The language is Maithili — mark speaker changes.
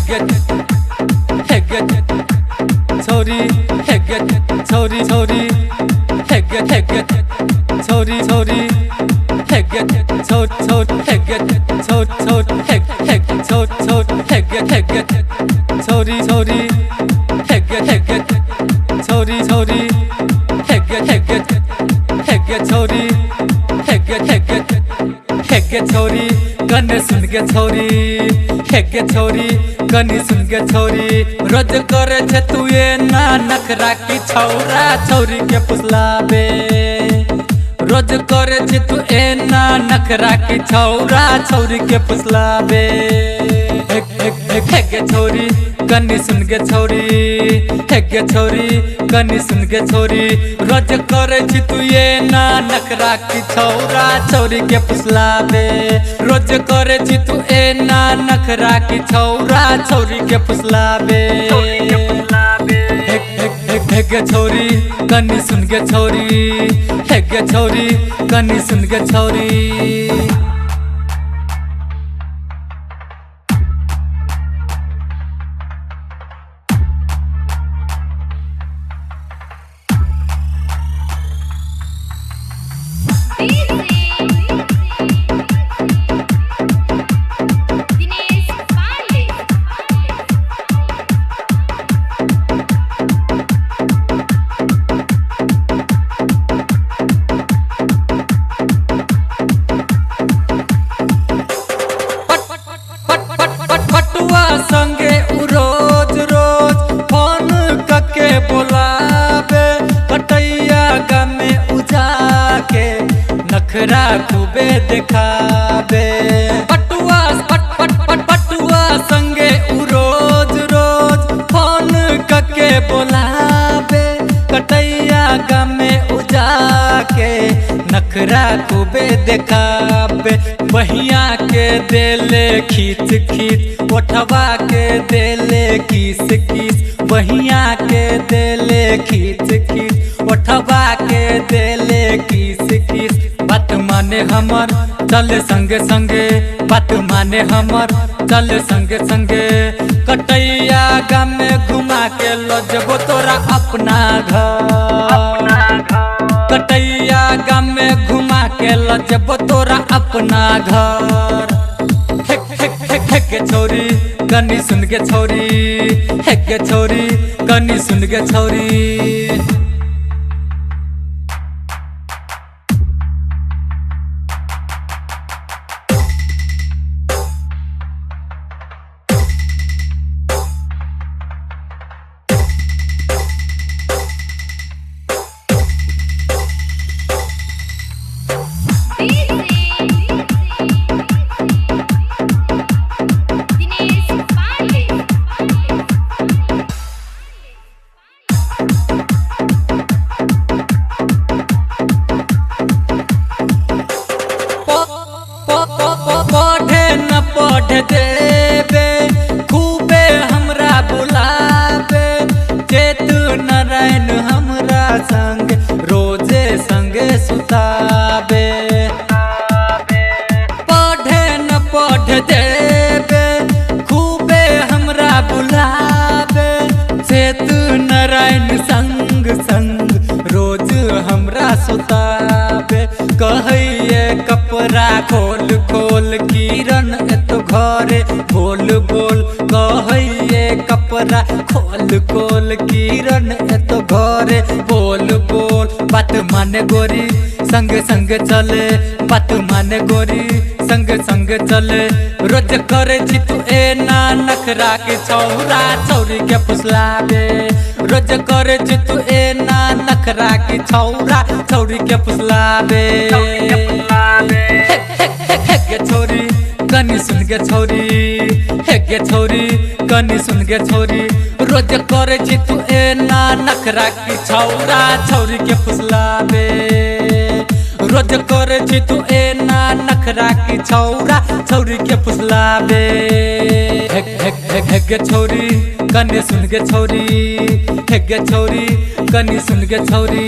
Speaker 1: गे हे गे छोरी हे गे छोरी छोरी हे गे छोरी छोरी हे गे छो छो हे गे छो छो हे हे छो छो हे गे छोरी छोरी हे गे छोरी छोरी हे गे छोरी हे गे छोरी कने सुन गे छोरी हे गे छोरी कने सुन गे छोरी रोज करे छे तू एना नखरा की छौरा छौरी के फुसलाबे रोज करे छे तू एना नखरा की छौरा छौरी के फुसलाबे हे गे छोरी कनी सुन गे छोरी हे गे छोरी कनी सुन गे छोरी रोज करे छी तू एना नखरा की छौरा छौरी के फुसलाबे रोज करे छी तू एना नखरा की छौरा छौरी के फुसलाबे हे गे छोरी कनी सुन गे छोरी हे गे छोरी कनी सुन गे छोरी।
Speaker 2: Dinesh Pandey.
Speaker 1: पटुआ संगे उ रोज रोज फोन कके बोलाबे कटैया गमे उजा के नखरा खूबे देखाबे पटुआ पट पट पट पटुआ संगे उ रोज रोज फोन कके बोलाबे कटैया गमे उजा के नखरा खूबे देखाबे बहिया के देले खींच खींच ओठवा के देले किस किस बहिया के देले खींच खींच ओठवा के देले किस किस बात माने हमर चल संगे संगे बात माने हमर चल संगे संगे कटैया गामे घुमा के ल जबो तोरा अपना घर कटैया गामे घुमा के ल जबो तोरा अपना घर हे हे हे हे गे छोरी कनी सुन गे छोरी हे गे छोरी कनी सुन गे छोरी।
Speaker 2: Dinesh Pandey.
Speaker 1: पढ़े न पढ़ देबे खूबे हमरा बुलाबे चेत नारायण हमरा संग रोजे संगे सुताबे पढ़े न पढ़ देबे खूबे हमरा बुलाबे चेत नारायण संग संग रोज हमरा सुताबे कहैये कपड़ा खोल खोल किरण एतो घरे बोल बोल कहैये कपड़ा खोल खोल किरण एतो घरे बोल बोल बात माने गोरी संग संग चले बात माने गोरी संग संग चले रोज करे छी तू एना नखरा के छौरा छौरी के फुसलाबे रोज करे छी तू एना नखरा के छौरा छौरी के फुसलाबे हे गे छोरी कनी सुन गे छोरी हे गे छोरी कनी सुन गे छोरी रोज करे छी तू एना नखरा की छौरा छौरी के फुसलाबे रोज करे छी तू एना नखरा की छौरा छौरी के फुसलाबे हे हे हे हे गे छोरी कनी सुन गे छोरी हे गे छोरी कनी सुन गे छोरी।